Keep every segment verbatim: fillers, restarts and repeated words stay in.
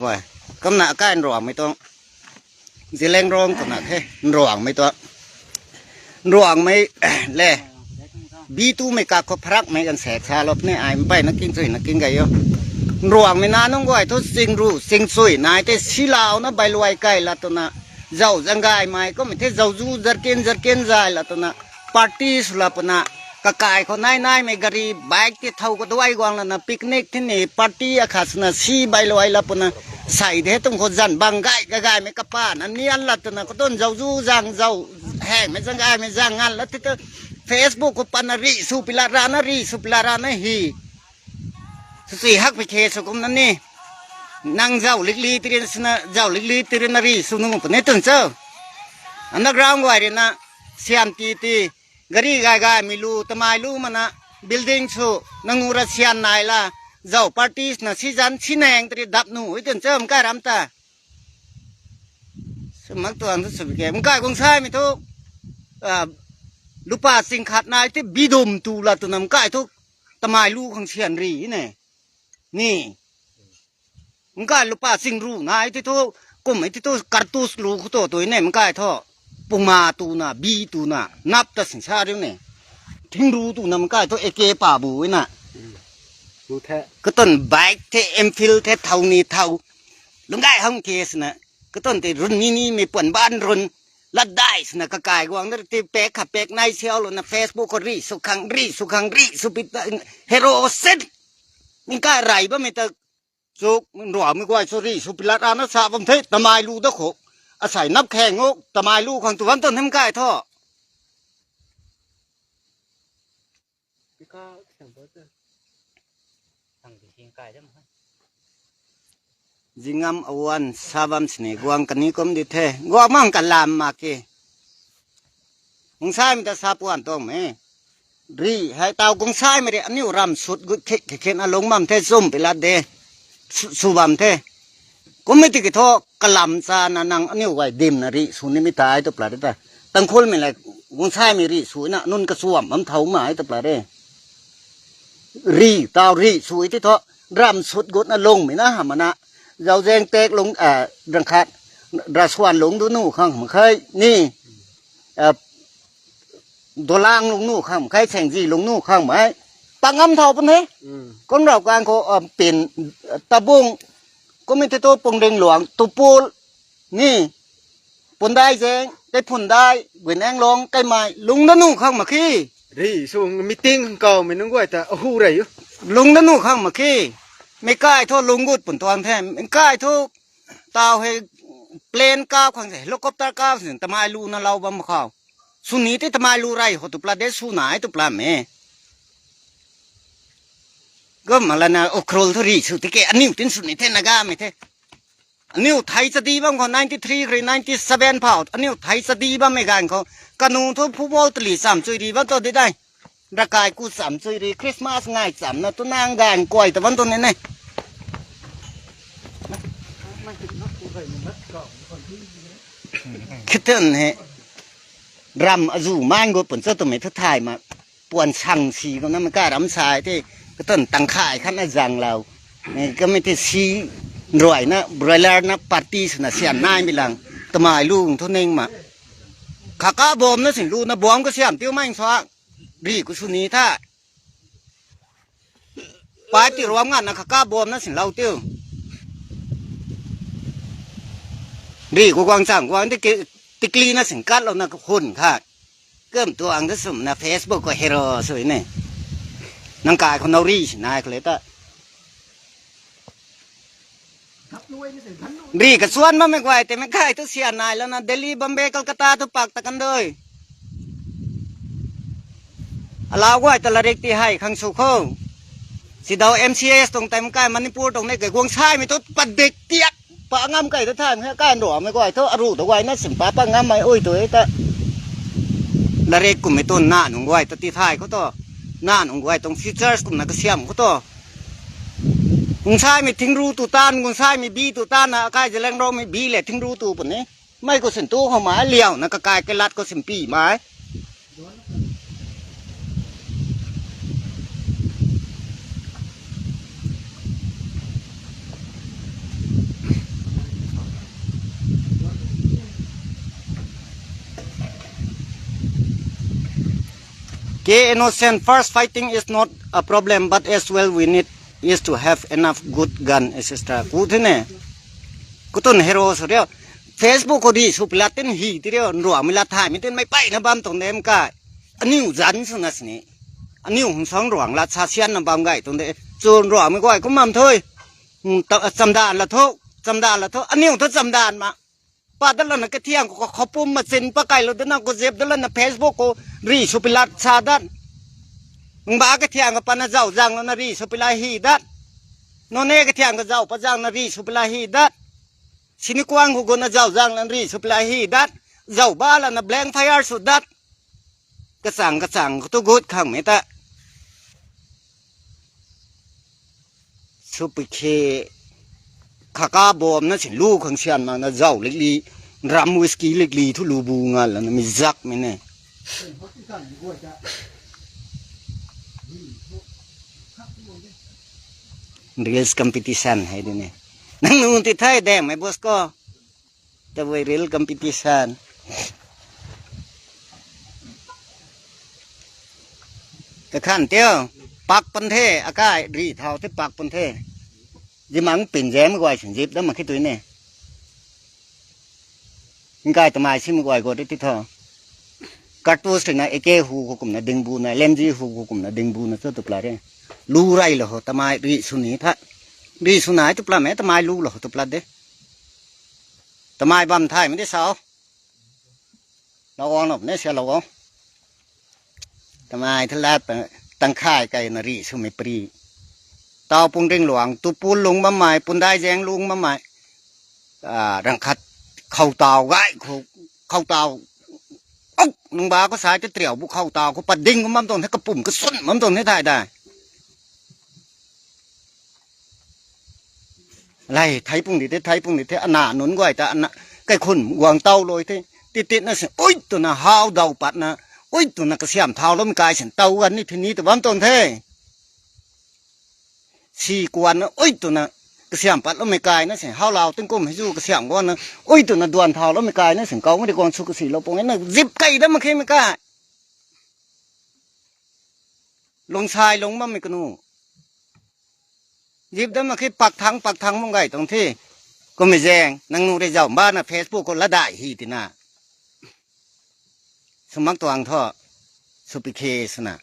Kumna akai nruangmei tuang. Zeliangrong twna the nruangmei tuang. Nruangmei le. Bi tumei kak khou pharakmei kan sek sa lop ni ai mpeyna king chuina king gay o. Nruangmei na nunc guay thu chingru, chingchui nai tei silauna bailuai kai la twna. Zau zanggaymei kummei the zau zu zarkin zarkin zay la twna. Party sw la pwna. Kakai khou nai naimei gari bike ti thow kaduai guang lana picnic thini party akhat swna si bailuai la pwna. Sai de tuang khou zan bang gay kagaymei kapana nian la twna katuan zau zu zang zau hengmei zanggaymei zang ngan la ti tu Facebook khou pana ri sw pilat rana ri sw pilat rana hi. Sw si hak pi khe sw kumna ni. Nang zau likli tirin swna zau likli tirin na ri sw nungu puni tun cho. Underground guay rina sian ti ti. Gari gay gaymei lu, tamai lu mana building sw, nangu ra sian nai la, zau parties na season sineng tari dap nu, i tun cho mkai ram ta. Sw mak tuang thu sw ke, mkai guang saimei thu, lupa ching khat nai ti bidum tu la twna mkai thu, tamai lu khang sian ri ne. Ni. Mkai lupa chingru nai ti thu, kummei ti thu, cartouche lu khou tu tui ne mkai thu. Puma tuna, bi tuna, nap ta sing sa riu ne. Thingru tuna mkai thu, A K pa bu na. Katuan bike the, Enfield the, thau ni thau. Lungc gay hang ke sina. Katuan tei run ni ni mei puan ban run. Latdai sina kakai guang na ti pek kha pek nai siau luna Facebook khou ri sw khang, ri sw khang, ri sw pi ta, hero set. Mkai rai bammei ta chuk, nruangmei guay sw ri sw pilat rana sa bam the, tamai lu da khou. Asei nap kheng o, tamai lu khang tu bam tun the mkai thu. Zingam awan sa bam sini guang kani kum di the. Guang mang kalam mak ke. Guang saimei ta sa puan tuang me. Ri hei tau guang saimei ri aniu ram sut gut khe khe khe na lung bam the zum pilat de. Sw bam the. Kummei tiki thu kalam chana nang aniu guay dimna ri sw nimei tai tu pla de ta. Tangkhulmei la guang saimei ri swna nunc kachuam bam thau mai tu pla de. Ri tau ri sw ti thu ram sut gutna lungmei na hamana. Zauzeng tek lung, rangkhat, rasuan lung du nu khang mak khe ni. Dolang lung nu khang mak khe, Sengzi lung nu khang mak. Pangam thau pun he. Kum rau kan khou, pin, Tabung, kummei the tu Pungring Luang, Tupul, ni, Pundai Zeng, Kaiphundai, Guinenglong, Kaimai, lung da nu khang mak khe. Ri sw meeting khang kawmei nunc guay ta ahu rei o. Lung da nu khang mak khe. Meikai thu lung gut pun tuang the. Meikai thu tau hei plane kau khang se, helicopter kau se, tamai lu na lau bam khou. Sw ni ti tamai lu rei ho tu pla de sw nai tu pla me. Gam malana Ukhrul thu ri sw tike aniu tin sw ni the Nagamei the. Aniu thei chadi bam khou ninety three kri ninety seven phau. Aniu thei chadi bammei ganv khou. Kanu thu football tali cham chui ri bam tu di dai. Rakai ku cham chui ri Christmas ngai chamna tu nang ganv kuay ta bam tu ni ne. Khitan he. Ram azu man gu pun cho twmei thu thay ma. Puan sang si kumna meikai ram sai the. Katuan tangkhai khatna zang lou. Kamei the si nruayna broiler na party swna sian naimei lang. Tamai lung thu ning ma. Khaka bom na sin lu na bom kasiam tiu mai sa. Ri ku sw ni tha. Pai ti ruam nganvna khaka bom na sin lou tiu. Ri ku guang chang guang ti ki, tikli na sin katlouna hun kha. Kum tuang ta swmna Facebook khou hero sw ne. Nang kai khou nau ri si nai khou le ta. Ri kachuan bammei guay tei meikai thu sian nai louna Delhi, Bombay, Kolkata thu pak ta kan dui. Alau guay ta larik ti hei khang sw khou. Sidau M C S tuang tei meikai Manipur tuang nei kei guang saimei thu padik tiak. Pa ngam kei ta thay mei kai nruamei guay thu aru ta guay na sim pa pa ngammei ui tu ta. Larik kummei tu na nunc guay ta ti thay khou tu. Na nunc guay tuang futures kumna kasiam khou tu. Guang saimei thingru tu tan, guang saimei bi tu tan na akai Zeliangrongmei bi le thingru tu puni. Mei khou sin tu khou ma liauna kakai kalat khou sin pi mai. K Innocent, first fighting is not a problem, but as well we need is to have enough good gun, et cetera. Ku the ne. Kutun hero sw rio. Facebook khou ri sw pilat tin hi ti rio. Nruangmei lat thaymei tin mei peyna bam tuang de mkai. Aniu zan sw na sini. Aniu hung sang ruang lat sa sian na bam gay tuang de. Chu nruangmei guay kum mam thui. Hmm, ta-, chamdan la thu. Chamdan la thu. Aniu thu chamdan ma. Pa dat lana kathiang khou khou pum machin pa kai lo dana khou zip dat lana Facebook khou ri sw pilat sa dat. Nungba kathiang ka pana zau zang lana ri sw pila hi dat. None kathiang ka zau pa zang na ri sw pila hi dat. Sini kuang khou guna zau zang lana ri sw pila hi dat. Zau ba lana blank fire sw dat. Kachang kachang khou tu gut khang mei ta. Sw pi khe khaka bom na sin lu khang sian mak na zau likli, ram whisky likli thu lu bu nga lana mi zak mei ne. Reels competition hei di ne. Nang nung ti thai deng mei boss ko. Tabui real competition. Kakhan tio, pak pan the, akai ri thau the pak pan the. Zimang pin zem guay sin zip dam ma khe tui ne. Nkai tamai sim guay go ti tho. Cartouche tina A K hu khou kumna ding bu na, L M G hu khou kumna ding bu na chu tu pla re. Lu rai lo ho, tamai ri sw ni tha. Ri sw nai tu pla me, tamai lu lo ho tu pla de. Tamai bam thay mei de sao. Lou ong lou ne sia lou ong. Tamai thalat tang khai kai na ri sw mei pri. Tau pung ring luang, tu pul lung bam mai, pun dai zeng lung bam mai. Ah, rang khat khou tau gai khou, khou tau. Uk, nung ba khou sai te triau bu khou tau khou pat ding kum bam tuang the, kapum kasun bam tuang the thai dai. Lai, thai pung di the, thai pung di the, ana nunc guay ta, ana, kai khun guang tau loi the, tit tit na sin, ui, twna hau dau pat na, ui, twna kasiam thau lou mei kai sin, tau gan ni thi ni tu bam tuang the. Si kuan na, ui, twna kasiam pat lou mei kai na sin, hau lau ting kum hei zu kasiam guan na, ui, twna duan thau lou mei kai na sin, kau mei di guang su kasi lou pung na, zip kai dam ma khe mei kai. Lungsai lung bammei kanu. Zip dam na khe pak thang, pak thang mung gay tuang the. Kummei zaeng, nang nu rui zau mba na Facebook khou ladai hi tina. Sw mak tuang thu, sw pi khe swna.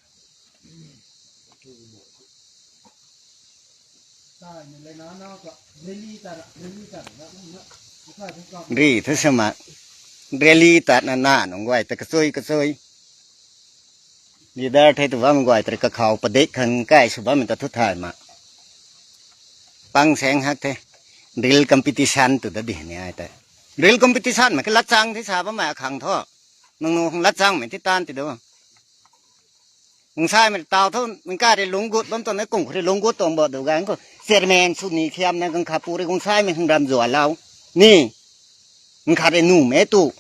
Ri thu sw mak. Rally tatna na nunc guay ta kachui kachui. Leader the tu bam guay tei kakhou padik khang kai sw bammei ta thu thay ma. Pang seng hak the. Drill competition tu da di ni ai ta. Drill competition ma ke latchang the sa bammei akhang thu. Nang nu khang latchangmei ti tan ti do. Nsaimei tau thu, nang kai rui lungc gut bam tuang na kung khou rui lungc gut tuang bo du gang khou. Chairman sw ni khiam na gang kha pu rui nsaimei khang ram zua lau. Ni, nang khat rui numei tu.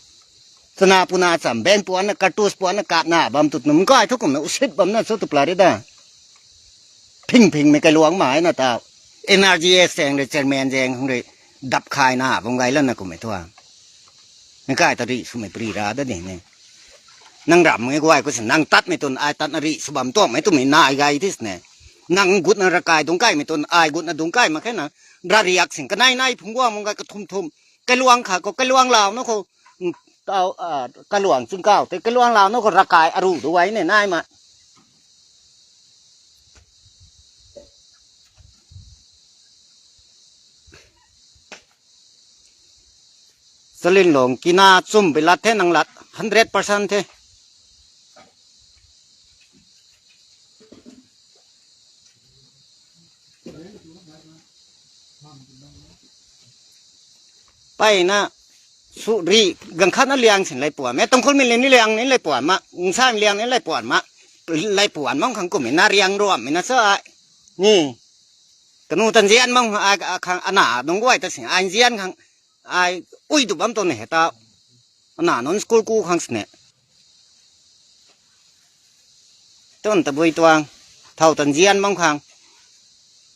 Chana puna cham, beng puanna, cartouche puanna, kapna bam tut num kai thu kumna usit bamna chu tu pla ri da. Phing phingmei kailuangc mai na tau. N R G S zaeng rui chairman zaeng khang rui dap khaina bam gay lana kummei thua. Nang kai ta rih swmei pri ra da di ne. Nang ram e guay khou sin nang tatmei tun ai tatna rih sw bam tuangmei twmei nai gay thi sine. Nang gutna rakai dungc kaimei tun ai gutna dungc kai mak khe na. Rariak sin kanai nai phungc guang mung gay kathum thum. Kailuang khat khou, kailuang lau na khou, tau, kailuang chingkau tei, kailuang lau na khou rakai aru du gay ne nai ma. Chalin long kina chum bi lat the nang lat, hundred percent the. Peyna, su ri, ganv khat na liang sin lei puan. Mei Tangkhulmei liang ni liang ni lei puan ma, Nsaimei liang ni lei puan ma, lei puan mang khang kummei na riang ruammei na sa ai. Ni, kanu ta nzian mang khang ai, khang ana dungc guay ta sin ai nzian khang ai ui tu bam tuang ni hei ta. Ana nunc school ku khang sine. Tun tabui tuang, thau ta nzian bam khang.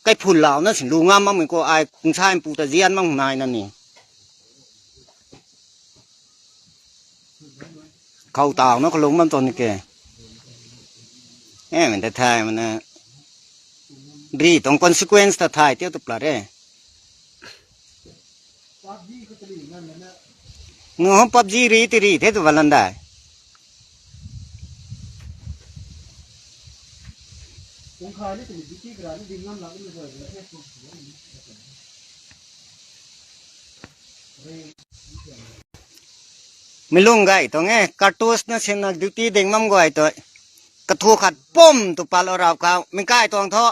Kaiphun lau na sin lu ngam bammei khou ai Nsaimeipu ta nzian bam nai na ni. Khou tau na kalung bam tuang ni ke. E, mei ta thay mana. Ri tuang consequence ta thay tiu tu pla re. Nu hom PUBG ri ti ri the tu valan dai. Mi lung gay tuang e, cartouche na sinna duty ding mam guay tu. Kathu khat pum tu pal o rau kau, mi kai tuang tho.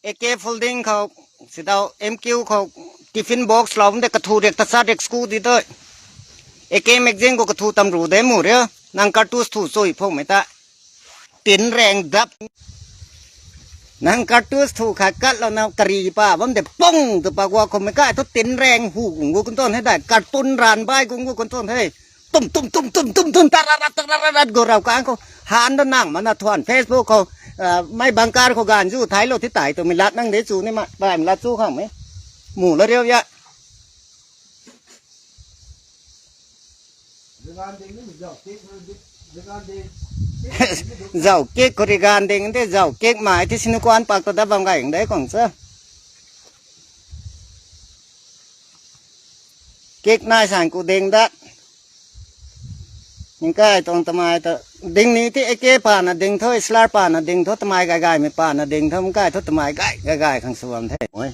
A K folding khou, sidau M Q khou, tiffin box lou bam de kathu riak ta sa riak sku di tu. A K magazine khou kathu tam ru de mu rio, nang cartouche thu sui phung mei ta. Tin reng dap. Nang cartouche thu khat kat lou na kari pa bam de pung tu pa gua khou mei kai thu tin reng hu gung gu kun ton he dai, cartoon ran bai gung gu kun ton he. Tum, tum, tum, tum, tum, tum, tararat, tararat, gu rau kang khou. Han da nang mana thuan Facebook khou, ah, mei bangkar khou ganv zu thai lou thi tai tu mi lat nang de chu ni ma, bai mi lat chu khang mei. Mu la riu ya. Zau kek khou ri gan ding de, zau kek mai thi sini kuan pak ta da bam gay de kong cha. Kek nai san ku ding dat. Ning kai tuang tamai ta. Ding ni ti A K pa na ding tho, Islar pa na ding tho, tamai gay gay mei pa na ding tho, ning kai tho tamai gay gay gay khang suam the. Oi.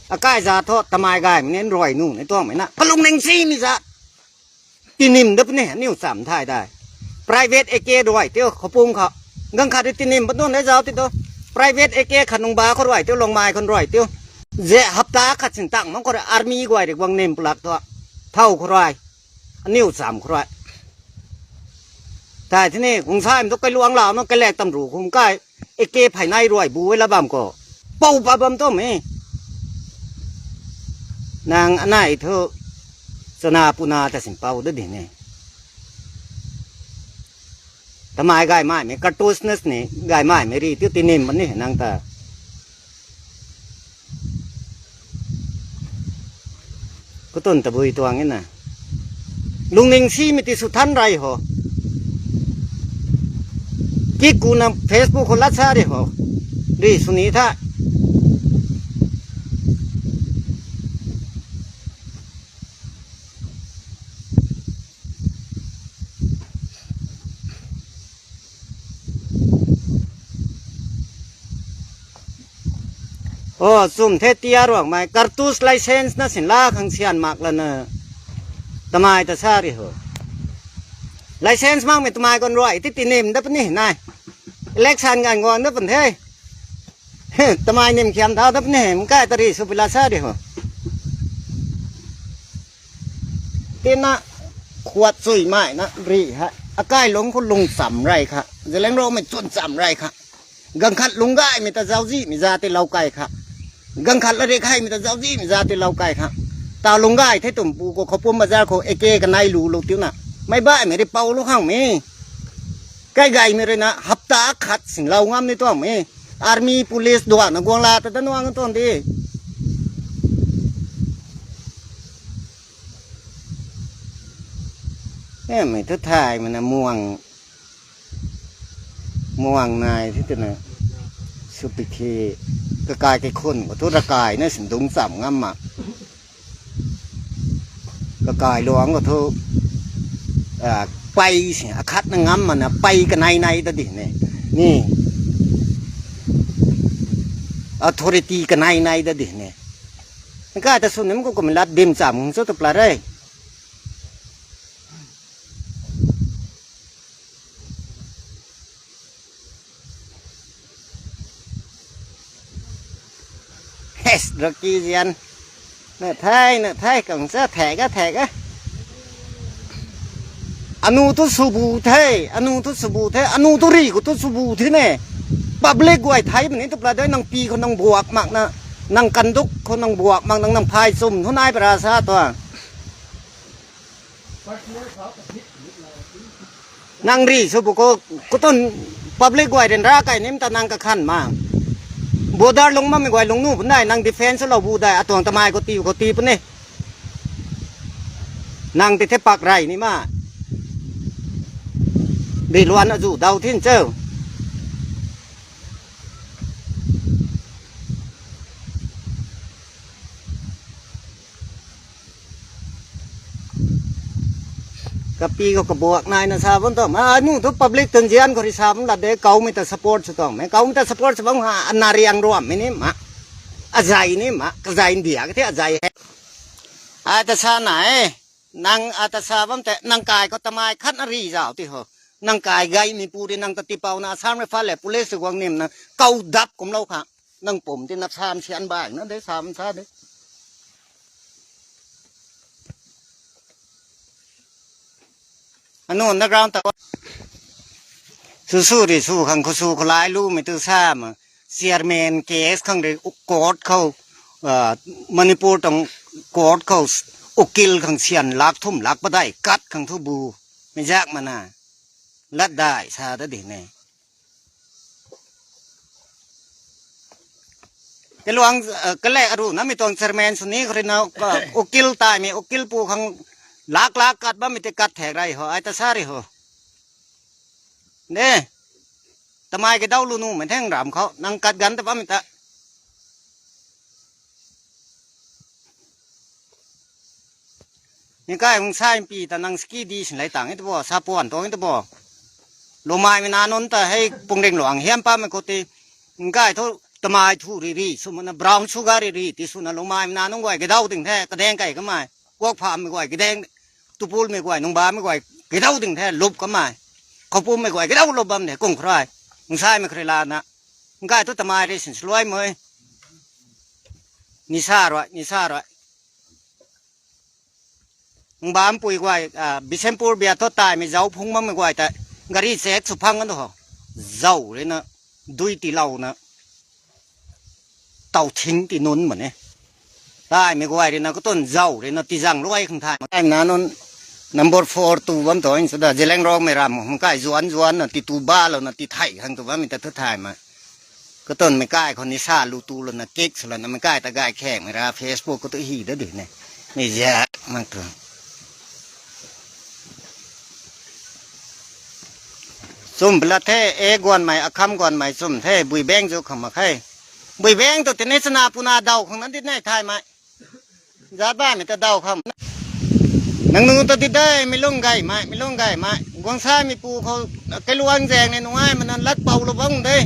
Akai za tho tamai gay mei nin rui nu ni tuang mei na. Kalung ning si mi za. Tinim da puni, aniu cham thai dai. Private A K rui tiu, khou pum khou. Gang khat ri tinim, patun dai zau ti tu. Private A K khat nung ba khou rui tiu, longmai khou rui tiu. Ze hapta khat sin tang mang khou rui, army guay ri guang nim pulak tu. Thau khou rui. Aniu cham khou rui. Thai thini, kung sai mi tu kai luang lau, nang kai lek tam ru khum kai. A K phai nai rui bu e la bam khou. Pou pa bam tu mi. Nang anai thu, chana puna ta sin pou da di ni. Tamai gay mai mei, cartouche na sini, gay mai mei ri, tiu tinim mani nang ta. Kutun tabui tuang e na. Lungning si mi ti sw than rai ho. Ki ku na Facebook khou lat sa ri ho. Ri sw ni tha. O, chum the tia ruang mei, cartouche license na sin la khang sian mak lana. Tamai ta sa ri ho. License mak mei tamai kon rui, ti tinim da puni nai. Election gan guang da pun the. Tamai nim khiam thau da puni, mkai ta ri sw pila sa ri ho. Tina khuat chui mai na ri ha. Akai lung khou lung cham rai kha. Zaleng ro mei chun cham rai kha. Gang khat lung gay mei ta zauzi mei za ti lou kai kha. Gang khat la ri khai mei ta zauzi mei za ti lou kai kha. Ta lung gay the tumpu khou Khopum bazar khou A K kanei lu lu tiu na. Mei bai mei ri pou lu khang mei. Kai gay mei rui na hapta khat sin lou ngam ni tuang mei. Army, police duan na guang la ta da nuang tuang di. E, mei thu thay mei na muang, muang nai thi twna sw pi thi, kakai kaikhun khou thu rakai na sin dungc cham ngam ma. Kakai luang khou thu, ah, pei si akhat na ngam mana pei kanei nai ta di ne. Ni authority kanei nai ta di ne. Kai ta sw nim khou kum lat dim cham hung chu tu pla re. Hes, Rocky zian. Na thei, na thei, kang cha thek a, thek a. Anu thu sw bu the, anu thu sw bu the, anu thu ri khou thu sw bu thi ne. Public guay thei mani tu pla dei nang pi khou nang buak mak na, nang kanduk khou nang buak mak nang nang phai chum thu nai para sa tua. Nang ri sw bu khou, kutun public guay ryanra kai nim ta nang kakhan ma. Border lung bammei guay lungc nu pun dai, nang defence lou bu dai, atuang tamei khou tii khou tii puni. Nang ti the pak rey ni ma. Ri luan azu dau thin cheu. Kapi khou kabuak nai na sa bam tuang. Ai nu thu public tun zian khou ri sa bam lat de, kaumei ta support sw tuang. Mei kaumei ta support sw bam ha, ana riang ruam mei ni ma. Azai ni ma, kazai India ka the azai he. Ai ta sa na e. Nang ata sa bam te, nang kai khou tamai khat na ri zau ti ho. Nang kai gay mi pu di nang ta tipou na Assam Rifle le police guang nim na kau dap kum lou kha. Nang pum ti na sam sian bai na de, sam sa de. Anu underground ta. Su su ri su khang khu su khu lai lu mi tu sa ma. Chairman case khang ri court khou, ah, Manipur tang court khou ukil khang sian lak thum lak padai kat khang thu bu. Mi zak mana. Lat dai sa da di ne. Keluang, ah, kale aru na mi tuang chairman suni khou ri na, ah, ukil tai mi ukil pu khang lak lak kat bam mi te kat thek rai ho, ai ta sa ri ho. Ne. Tamai ke dau lu nu mei theng ram khou, nang kat gan ta bam mi ta. Ni kai hung sai pi ta nang ski di sin lai tang i ta bo, sa puan tuang i ta bo. Lumai mi na nun ta hei pung ring luang hiam pa mei khou ti. Ni kai thu tamai thu ri ri, sw mana brown sugar ri ri, ti sw na lumai mi na nun guay ke dau ding the, kadeng kai kamai. Kuak pha mei guay, kideng, tupul mei guay, nungba mei guay, kidau ding the, lup kamai. Khou pum mei guay, kidau lup bam the, kung khrai. Nung sai mei khrai la na. Ngai tu tamai ri sin sluai mei. Nisa rui, nisa rui. Nungba mpui guay, ah, Bishnupur bia thu tai mei zau phung bam mei guay ta. Gari sek su phang kan tu ho. Zau ri na, dui ti lau na. Tau thing ti nun ma ne. Tai mei guay ri na, katun zau ri na, ti zang luai khang thai. Tai na nun number four tu bam tu, in suda, Zeliangrong mei ram, hung kai zuan zuan na, ti tu ba lo na, ti thai khang tu bam, mi ta thu thai ma. Katun mei kai khou ni sa lu tu lo na, kick su lo na, mei kai ta gai kheng mei ra, Facebook khou tu hi da di ne. Mei zak mak tu. Chum pla the, e guan mei, akham guan mei chum the, bui beng zu kham mak khe. Bui beng tu tini chana puna dau khang nan di nai thai mei. Zat ba mei ta dau kham. Nang nu ta di dai, mi lung gai mei, mi lung gai mei. Guang sai mi pu khou, kailuang zeng ni nungai ma nan lat pau lo bang de.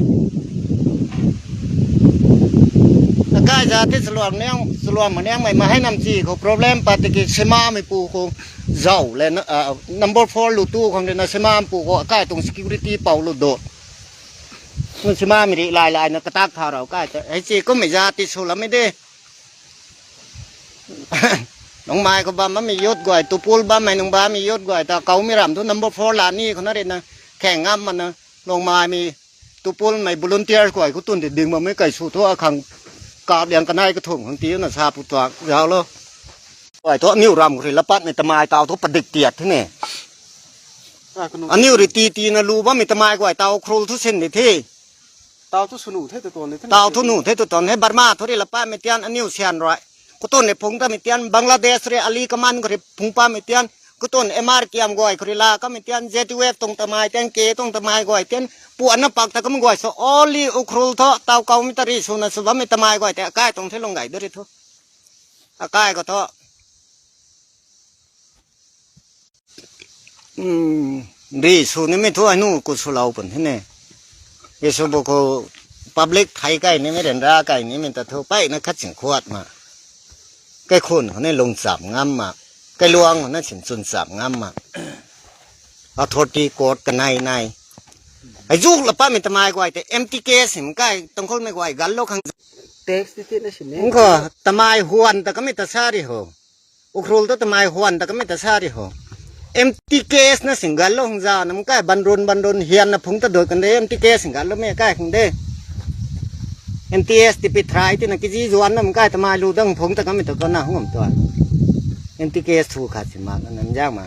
Akai zat ti chaluang niang, chaluang ma niang mei, ma hei nam chi khou problem pat ti ki sima mi pu khou zau le na, ah, number four lu tu khang di na sima mi pu khou akai tuang security pau lu do. Mun sima mi ri lai lai na katak tha rau kai ta. Hei chi kum mei zat ti su lam mei de. Nungmei khou bam mei youth guay, tupul bam mei nung bam mei youth guay ta kau mi ram thu number four la ni khou na ri na kheng ngam ma na. Nungmei mi tupul mei volunteer guay khou tun ti ding bam mei kai su thu akhang kap liang kanai kathung khang ti na sa pu tuang zau lo. Guay thu aniu ram khou ri lapat mei tamai tau thu padik tiat thi ne. Aniu ri ti ti na lu bam mei tamai guay tau Ukhrul thu sin di thi. Tau thu sunu the tu tuan the. Tau thu nu the tu tuan the, Burma thu ri lapat mei tian aniu sian rui. Khou tun ni phung ta mei tian Bangladesh ri Ali Kaman khou ri phung pa mei tian. Khou tun M R kiam guay khou ri la ka mei tian Z U F tuang tamai tian, K tuang tamai guay tian. Pu ana pak ta kam guay so only Ukhrul thu tau kau mei ta ri su na su bam mei tamai guay te akai tuang the lung gai da ri thu. Akai khou thu. Hmm, ri su ni mi thu anu ku su lau pun the ne. Ri su bu khou public thai kai ni mi ren ra kai ni mi ta thu pai na khat ching khuat ma. Kai khun khou ni lung cham ngam ma. Kailuang khou na sin chun cham ngam ma. Authority court kanai nai. Ai zuk lapat mei tamai guay te M T K sim kai Tangkhul mei guay gal lo khang. Tax ti ti na sin ne. Nko tamai huan ta kamei ta sa ri ho. Ukhrul ta tamai huan ta kamei ta sa ri ho. M T K na sing gal lo hung za nam kai ban run ban run hian na phung ta doi kan de M T K sing gal lo mei kai khang de. M T S ti pi thrai ti na kiji zuan nam kai tamai lu dang phung ta kamei ta ko na hung am tuan. M T K thu khat si ma kan nam jang ma.